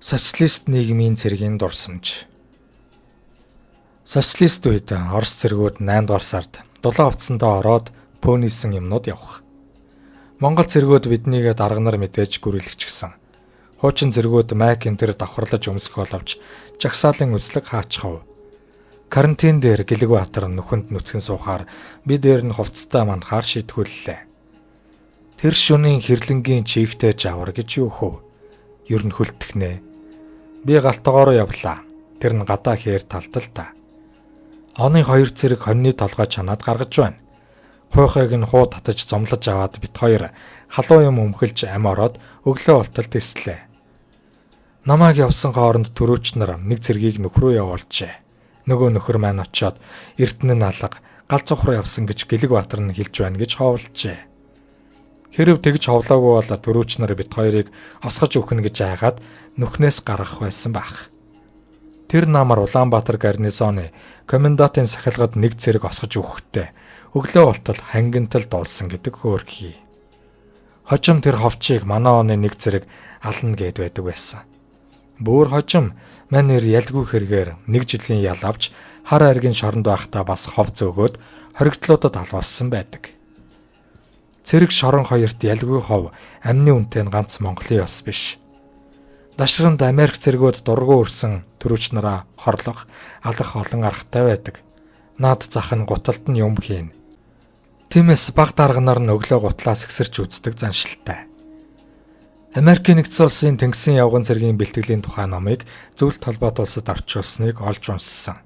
Социалист нийгмийн цэргийн дурсамж. Социалист үед Орос цэргүүд 8 дугаар сард дулаан хувцсандаа ороод пөөнийсэн юмнууд явах. Монгол цэргүүд биднийг дарга нар мэдээж гүрэлгчихсэн. Хуучин цэргүүд майк энэ төр давхарлаж өмсөх боловч жагсаалын үзлэг хаачихав. Карантин дээр Гэлэг Баатар нүхэнд нүцгэн суухаар би дээр нь хувцастай манхаар шийтгүүллээ. Тэр шөнийн хэрлэнгийн чийгтэй жавар гэж юу хөө? Ер нь хөлтөхнэ. Би галтгоороо явлаа. Тэр нь гадаа хээр талдал та. Оны хоёр цэрэг хоньны толгой чанаад гаргаж байна. Хуйхайг нь хуу татаж зомлож аваад бит хоёр халуун юм өмхөлж ам ороод өглөө болтол тэслээ. Намайг явсан хооронд төрөөч нар нэг цэргийг нөх рүү явуулжээ. Нөгөө нөхөр маань очиод Эрдэнэ нь алга гал цух руу явсан гэж Гэлэг Баатар нь хэлж байна гэж ховлжээ. Хэрв тэгж ховлоогүй бол төрөөч нар бит хоёрыг осгож өгнө гэж айгаад нүхнээс гаргах байсан байх. Тэр намар Улаанбаатар гарнизоны комендантын сахилгад нэг цэрэг осгож өгөхдөө өглөө болтол хангинтал дуулсан гэдэг хөөрхий. Хожим тэр ховчийг манай оны нэг цэрэг ална гэд байдаг байсан. Бүүр хожим мань нэр ялгүй хэрэгээр нэг жилийн ял авч хар аргийн шоронд байхдаа бас хов зөөгөөд хоригдлуудад алуулсан байдаг. Цэрэг шорон хоёрт ялгүй хов амны үнэтэй нь ганц Монголын ёс биш. Дашранд Америк цэргүүд дургу өрсөн төрөвч нараа хорлох, алах олон аргатай байдаг. Наад зах нь гуталд нь юм хийн. Тиймээс баг дарга нар нь өглөө гутлаас ихсэрч үздэг заншилтай. Америкийн нэгдсэн улсын тэнгисийн явган цэргийн бэлтгэлийн тухай номыг зөвлөлт холбоот улсад орчуулсныг олж уншсан.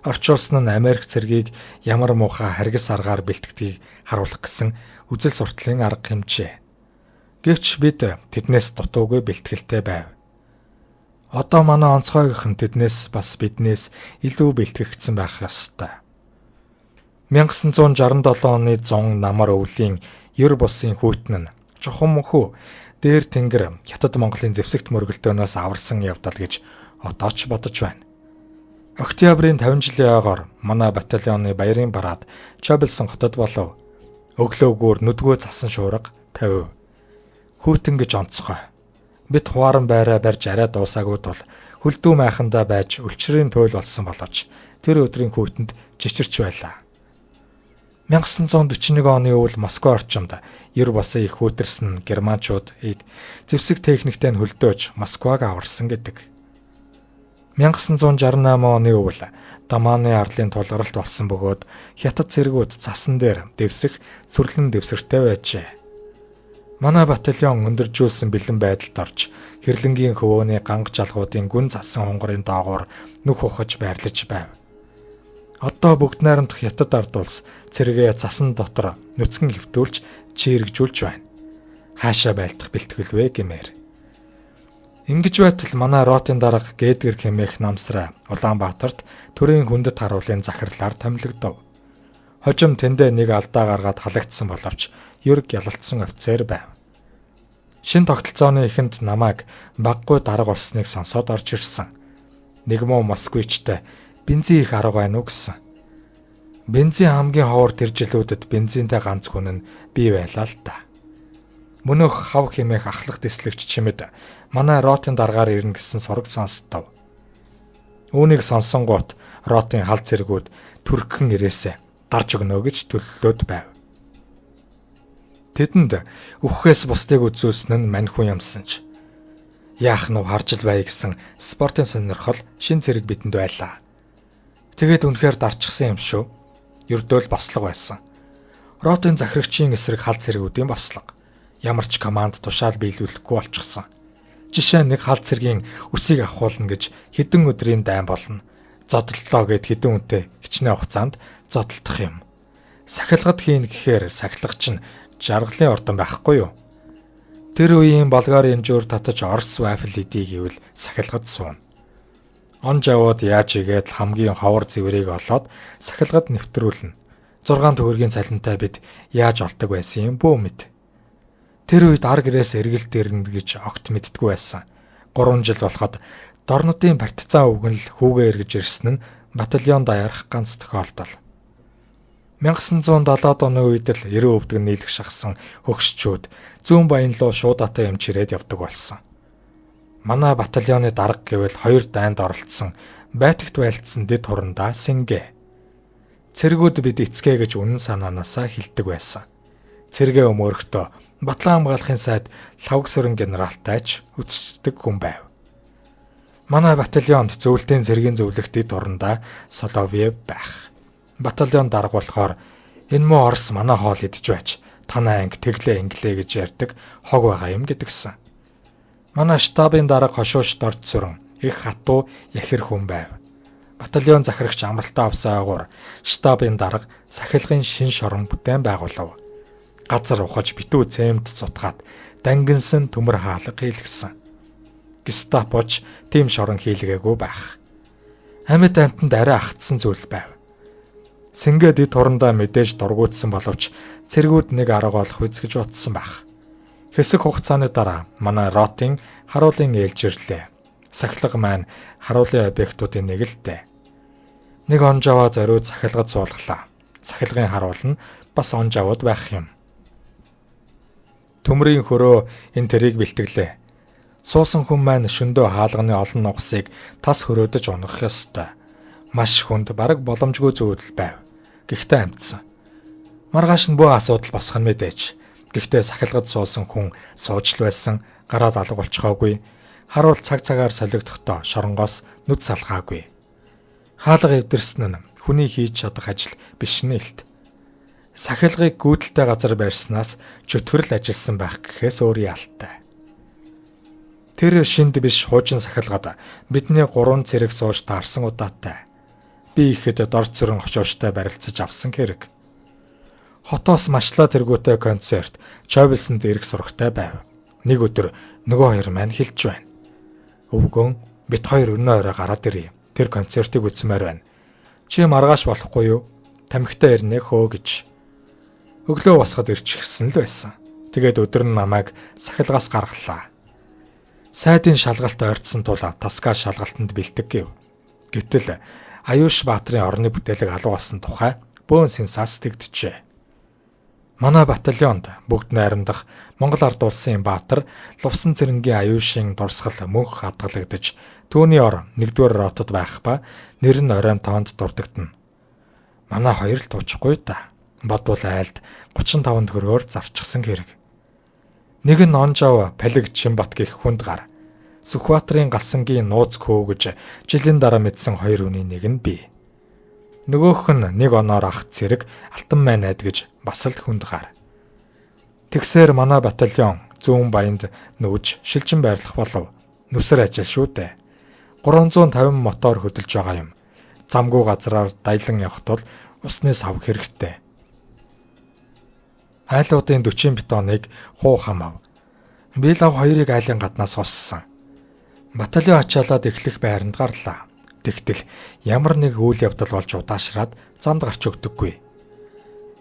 Орчуулсан нь Америк цэргийг ямар муухай харгас аргаар бэлтгэдгийг харуулах гэсэн үзэл суртлын арга хэмжээ. Гэвч бид тэднээс дутуугүй бэлтгэлтэй байв. Одоо манай онцгойгийнх нь тэднээс бас биднээс илүү бэлтгэгдсэн байх ёстой. 1967 оны 100 намар өвлийн ер бусын хүйтэн нь чухам мөхөө дээр тэнгэр хятад Монголын зэвсэгт мөргөлдөөнөөс аварсан явдал гэж одоо ч бодож байна. Октябрийн 50 жилийн ойгоор манай батальоны баярын парад Чобилсон хотод болов. Өглөөгөөр нүдгөө цасан шуурга 50. Хүйтэн гэж онцгой. Бид хуаран байраа барьж арай дуусаагүй тул хөлдүү майхандаа байж өлчрийн туйл болсон боловч тэр өдрийн хүйтэнд чичирч байлаа. 1941 оны өвөл Москва орчимд ер босын их хүүтэрсэн германчуудыг зэвсэг техниктэй нь хөлдөөж Москваг аварсан гэдэг. 1968 оны өвөл Даманы арлын тулгаралт болсон бөгөөд хятад цэргүүд цасан дээр дэвсэх сүрлэн дэвсгэртэй байжээ. Манай батальон өндөржүүлсэн бэлэн байдалд орж хэрлэнгийн хөвөөний ганга жалгуудын гүн цасан хунгарын доогуур нүх ухаж байрлаж байв. Одоо бүгд найрамдах хятад ард улс цэргээ цасан дотор нүцгэн хэвтүүлж чийрэгжүүлж байна. Хаашаа байлдах бэлтгэл вэ гэмээр. Ингэж байтал манай ротын дарга Гээдгэр хэмээх намсраа Улаанбаатарт төрийн хүндэт харуулын захирлаар томилогдов. Хожим тэндээ нэг алдаа гаргаад халагдсан боловч ерг ялалтсан офицер байв. Шин тогтолцооны эхэнд намайг баггүй дарга болсныг сонсоод орж ирсэн. Нэг муу москвичтэй бензин их арга байна уу гэсэн. Бензин хамгийн ховор тэр жилүүдэд бензинтэй ганц хүн нь би байлаа л та. Мөнөөх хав хэмээх ахлах дэслэгч чимэд манай ротын даргаар ирнэ гэсэн сураг сонсдов. Үүнийг сонсонгуут ротын хал цэргүүд түрхгэн ирээсэ дарж өгнө гэж төлөллөөд байв. Тэдэнд үхэхээс бусдыг үзүүлсэн нь мань хүн юмсан ч яах нь харж л бай гэсэн спортын сонирхол шин цэрэг бидэнд байлаа. Тэгээд үнэхээр дарчихсан юм шүү. Ердөөл бослого байсан. Ротын захирагчийн эсрэг хал цэргүүдийн бослого. Ямар ч команд тушаал биелүүлэхгүй болчихсон. Жишээ нэг хал цэргийн үсийг авахулна гэж хэдэн өдрийн дайн болно. Зодлолоо гэд хэдэн үнэтэй хичнээн хугацаанд зодолдох юм. Сахилгад хийн гэхээр сахилгач нь жаргалын ордон байхгүй юу? Тэр үеийн Болгарын жуур татаж Орос вафл идий гэвэл сахилгад сууна. Он жавууд яаж игээд хамгийн ховор зэврийг олоод сахилгад нэвтрүүлнэ. 6 төгрөгийн цалинтай бид яаж олдог байсан юм бүү мэд. Тэр үед ар гэрээс эргэлт ирнэ гэж огт мэддэггүй байсан. 3 жил болоход дорнодын партизан өвгөн л хүүгээ эргэж ирсэн нь батальон даяарах ганц тохиолдол. 1970-ад оны үед л 90 өвдөг нийлэх шахсан хөгшчүүд зүүн баян руу шуудатай юм чирээд явдаг болсон. Манай батальоны дарга гэвэл 2 дайнд оролцсон, байтагт байлдсан дэд хурандаа Сэнгэ. Цэргүүд бид эцгээ гэж үнэн санаанаасаа хэлдэг байсан. Цэргээ өмөөрөхдөө Батлан хамгаалахын сайд Лавгсөрөн генералтай ч үсчдэг хүн байв. Манай батальонд зөвлөлтийн цэргийн зөвлөх дэд хурандаа Соловьев байх. Батальон дарга болохоор энэ муу Орос манай хоол идэж байж танай анги тэглээ инглээ гэж ярьдаг хог байгаа юм гэдгсэн. Манай штабын дарга хошууш дорд сүрэн их хатуу яхир хүн байв. Батальон захирагч амралтаа авсан агуур штабын дарга сахилгын шин шорон бүтээн байгуулав. Газар ухаж битүү цемент зутгаад дангинсан төмөр хаалга хийлгсэн. Гестапоч тийм шорон хийлгээгүй байх. Амьд амьтанд арай ахтсан зүйл байв. Сэнгээ дэд хурандаа мэдээж дургуутсан боловч цэргүүд нэг арга олох үз гэж утсан байх. Хэсэг хугацааны дараа манай ротын харуулын ээлж ирлээ. Сахилга маань харуулын объектуудын нэг л дээ. Нэг онжаваа зориуд сахилгад суулгалаа. Сахилгын харуул нь бас онжавууд байх юм. Төмрийн хөрөө энэ тэрийг бэлтгэлээ. Суусан хүн маань шөндөө хаалганы олон нугасыг тас хөрөөдөж унах ёстой. Маш хүнд бараг боломжгүй зүйл байв. Гэхдээ амтсан. Маргааш нь бөө асуудал босох нь мэдээж. Гэхдээ сахилгад суусан хүн сууж л байсан, гараад алга болчихоогүй. Харуул цаг цагаар солигдохдоо шоронгоос нүд салгаагүй. Хаалга эвдэрсэн нь хүний хийж чадах ажил биш нээлт. Сахилгыг гүйдэлтэй газар байрснаас чөтгөрл ажилласан байх гэхээс өөр яалтай. Тэр шинд биш хуучин сахилгад бидний 3 цэрэг сууж таарсан удаатай. Би ихэд дорд цөрөн хошууштай барилцаж авсан хэрэг. Хотоос машлаа тэргүүтэй концерт Чобилсонд ирэх сурагтай байв. Нэг өдөр нөгөө хоёр маань хэлж байна. Өвгөн бит хоёр өнөө орой гараад ирье. Тэр концертыг үзмээр байна. Чи маргааш болохгүй юу? Тамхитай ирнэ хөө гэж. Өглөө босоход ирчихсэн л байсан. Тэгээд өдөр нь намайг сахилгаас гаргалаа. Сайдын шалгалт ойртсон тул таскаа шалгалтанд бэлдэг гэв. Гэтэл Аюуш Баатрын орны бүтээлэг алуу болсон тухай бөөн сенсац тэгджээ. Манай батальонд бүгд найрамдах Монгол ард улсын Баатар Лувсан цэрэнгийн Аюушийн дурсгал мөнх хадгалагдаж түүний ор 1-р ротод байх ба нэр нь оройн тоонд дурддагтана. Манай хоёр л туучихгүй та. Бодвол айлд 35 төгрөгөөр зарчихсан хэрэг. Нэг нь Онжав Палиг Чимбат гэх хүнд гар. Сүхбаатарын галсангийн нууц хөө гэж жилийн дараа мэдсэн хоёр хүний нэг нь би. Нөгөөх нь нэг оноор ах цэрэг Алтан майнад гэж бас л хүнд гар. Тэгсээр манай батальон зүүн баянд нүүж шилжин байрлах болов. Нүсэр ажил шүү дээ. 350 мотор хөдөлж байгаа юм. Замгүй газраар дайлан явах тул усны сав хэрэгтэй. Айлуудын 40 бетоныг хуу хамав. Би лав хоёрыг айлын гаднаас хуссан. Батальон ачаалаад эхлэх байранд гарлаа. Тэгтэл ямар нэг үйл явдал болж удаашраад замд гарч өгдөггүй.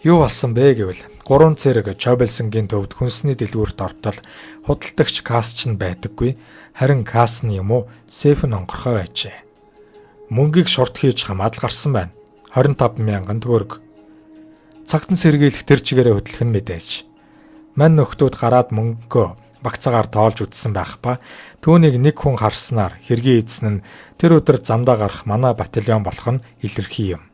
Юу болсон бэ гэвэл 3 цэрэг Чобелсонгийн төвд хүнсний дэлгүүрт ортол худалдагч касч нь байдаггүй, харин касс нь юм уу сейф нь онгорхой байжээ. Мөнгийг шурд хийж хамаад л гарсан байна. 25 мянган төгрөг. Цагтан сэргийлэх тэр чигээрээ хөдлөх нь мэдээж. Мань нөхдүүд гараад мөнгөө багцаагаар тоолж үзсэн байх ба түүнийг нэг хүн харснаар хэргийн эзэн нь тэр өдөр замдаа гарах манай батальон болох нь илэрхий юм.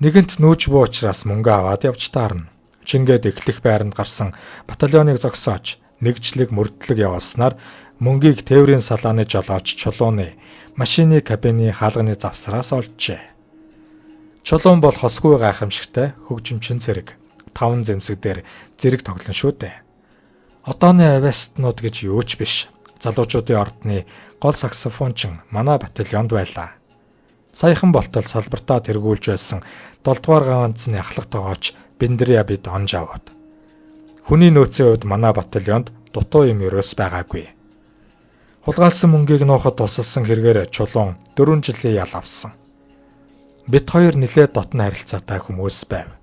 Нэгэнт нүүж буу учраас мөнгө аваад явж таарна. Чингээд эхлэх байранд гарсан батальоныг зогсоож нэгжлэг мөрдлөг явуулснаар мөнгийг тээврийн салааны жолооч чулууны машины кабины хаалганы завсраас олжээ. Чулуун бол хосгүй гайхамшигтай хөгжимчин цэрэг. 5 зэмсэг дээр зэрэг тоглон шүү дээ. Одооны авиастнууд гэж юу ч биш. Залуучуудын ордны гол саксофончин манай батальонд байлаа. Саяхан болтол салбартаа тэргүүлж байсан 7 дугаар ганцны ахлах тогооч Бендрия бид онж аваад. Хүний нөөцийн хувьд манай батальонд дутуу юм ерөөс байгаагүй. Хулгайлсан мөнгийг нуухад тусалсан хэрэгээр чулуун 4 жилийн ял авсан. Бит хоёр нилээд дотн харилцаатай хүмүүс байв.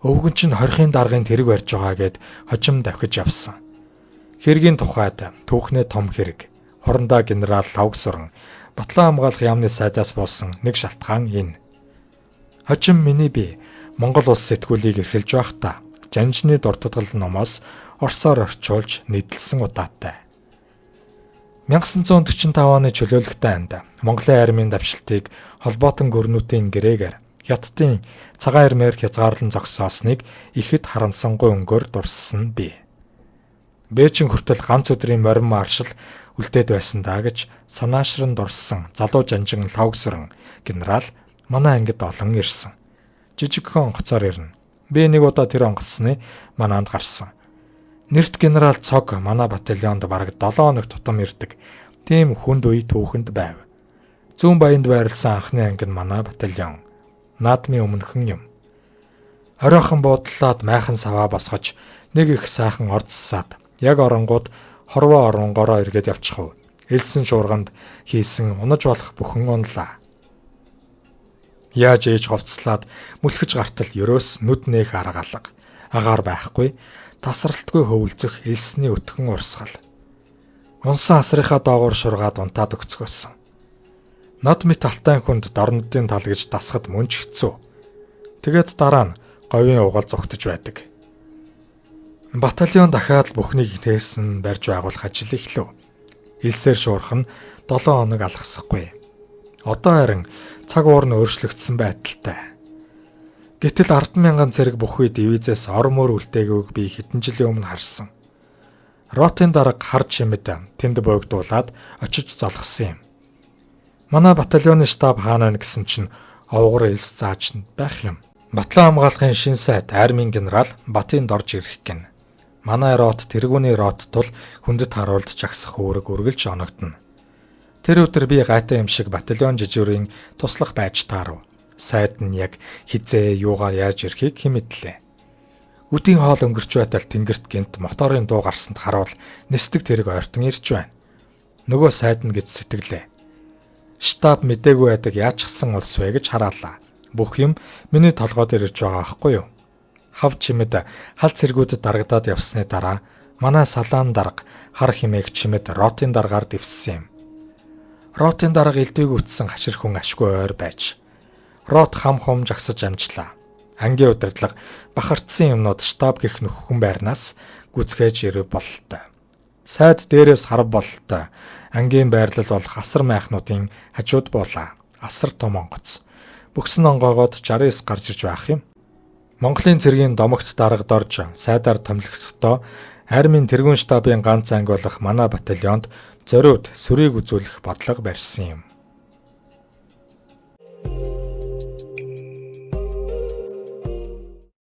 Өвгөн чинь хорхын даргын тэрэг барьж байгаа гэд хожим давхиж явсан. Хэргийн тухайд түүхнээ том хэрэг. Хорондоо генерал Лавгсуран Батлан хамгаалах яамны сайдаас болсон нэг шалтгаан энэ. Хожим миний би Монгол улс сэтгүүлийг эрхэлж байхдаа Жанжны дуртадгал номоос Оросоор орчуулж нийтлсэн удаатай. 1945 оны чөлөөлөгтэй анд Монголын армийн давшилтыг холбоотон гөрнүүтийн гэрээгээр Хятадын цагаан армиар хязгаарлан зогсоосныг ихэд харамсангүй өнгөөр дурссан бий. Бээжин хүртэл ганц өдрийн морин маршал үлдээд байсан даа гэж санаашран дурссан залуу жанжин лавгсран генерал манай ангид олон ирсэн. Жижигхэн онгоцоор ирнэ. Би нэг удаа тэр онгоцсны манаанд гарсан. Нэрт генерал Цог манай батальонд бараг 7 хоног тутам ирдэг. Тийм хүнд үе түүхэнд байв. Зүүн баянд байрлсан анхны анги нь манай батальон. Наадмын өмнөхөн юм. Оройхон буудлаад майхан саваа босгож нэг их сайхан орцсаад яг оронгууд хорвоо оронгороо эргээд явчихв. Элсэн шуурганд хийсэн унаж болох бүхэн унлаа. Яаж ээж говцлаад мүлхэж гартал ерөөс нүд нээх арга алга. Агаар байхгүй, тасралтгүй хөвлөцөх элсний өтгөн урсгал. Унсан асрынхаа доогуур шургаад унтаад өгцгөөсөн. Над мэт алтайн хүнд дорнодын тал гэж дасахад мөн ч хэцүү. Тэгээд дараа нь говийн угаал зугтаж байдаг. Батальон дахиад л бүхнийг нээсэн барьж байгуулах ажил эхлэв. Элсээр шуурах нь 7 хоног алгасахгүй. Одоо харин цаг уур нь өөрчлөгдсөн байдалтай. Гэтэл 100000 цэрэг бүхий дивизээс ор мөр үлдээгүйг би хэдэн жилийн өмнө харсан. Ротын дарга хар чимэд тэнд боогдуулаад очиж золгосон юм. Манай батальоны штаб хаана байна гэсэн чинь овгор элс зааж байх юм. Батлан хамгаалахын шин сайд армийн генерал Батын дорж ирэх гин. Манай рот тэргүүний рот тул хүндэт харуулд жагсах үүрэг үргэлж оногдоно. Тэр өдөр би гайтай юм шиг батальон жижүүрийн туслах байж таарав. Сайд нь яг хизээ юугаар яаж ирэхийг хэн мэдлээ. Үдийн хоол өнгөрч байтал тэнгэрт гинт моторын дуу гарсанд харуул нисдэг тэрэг ойртон ирж байна. Нөгөө сайд нь гэж сэтгэлээ. Штаб мдээгүй байдаг яачихсан улс вэ гэж хараалаа. Бүх юм миний толгой дээр ирж байгаа аахгүй юу? Хав чимэд хал цэргүүдэд дарагдаад явсны дараа манай салаан дарга хар химээх чимэд ротын даргаар дэвссэн юм. Ротын дарга элдвийг үтсэн хашир хүн ашгүй ойр байж. Рот хам хум жагсаж амжлаа. Ангийн удирдлага бахарцсан юмнууд штаб гих нөхөн байрнаас гүцгээж ирэв бололтой. Сайд дээрээс харав бололтой. Ангийн байрлал болох асар майхнуудын хажууд буулаа. Асар том онгоц. Бөгсөн онгоогоод 69 гарч ирж байх юм. Монголын цэргийн домогт дарга дорж сайдаар томилогдохдоо армийн тэргүүн штабын ганц анги болох манай батальонд зориуд сүрийг үзүүлэх бодлого барьсан юм.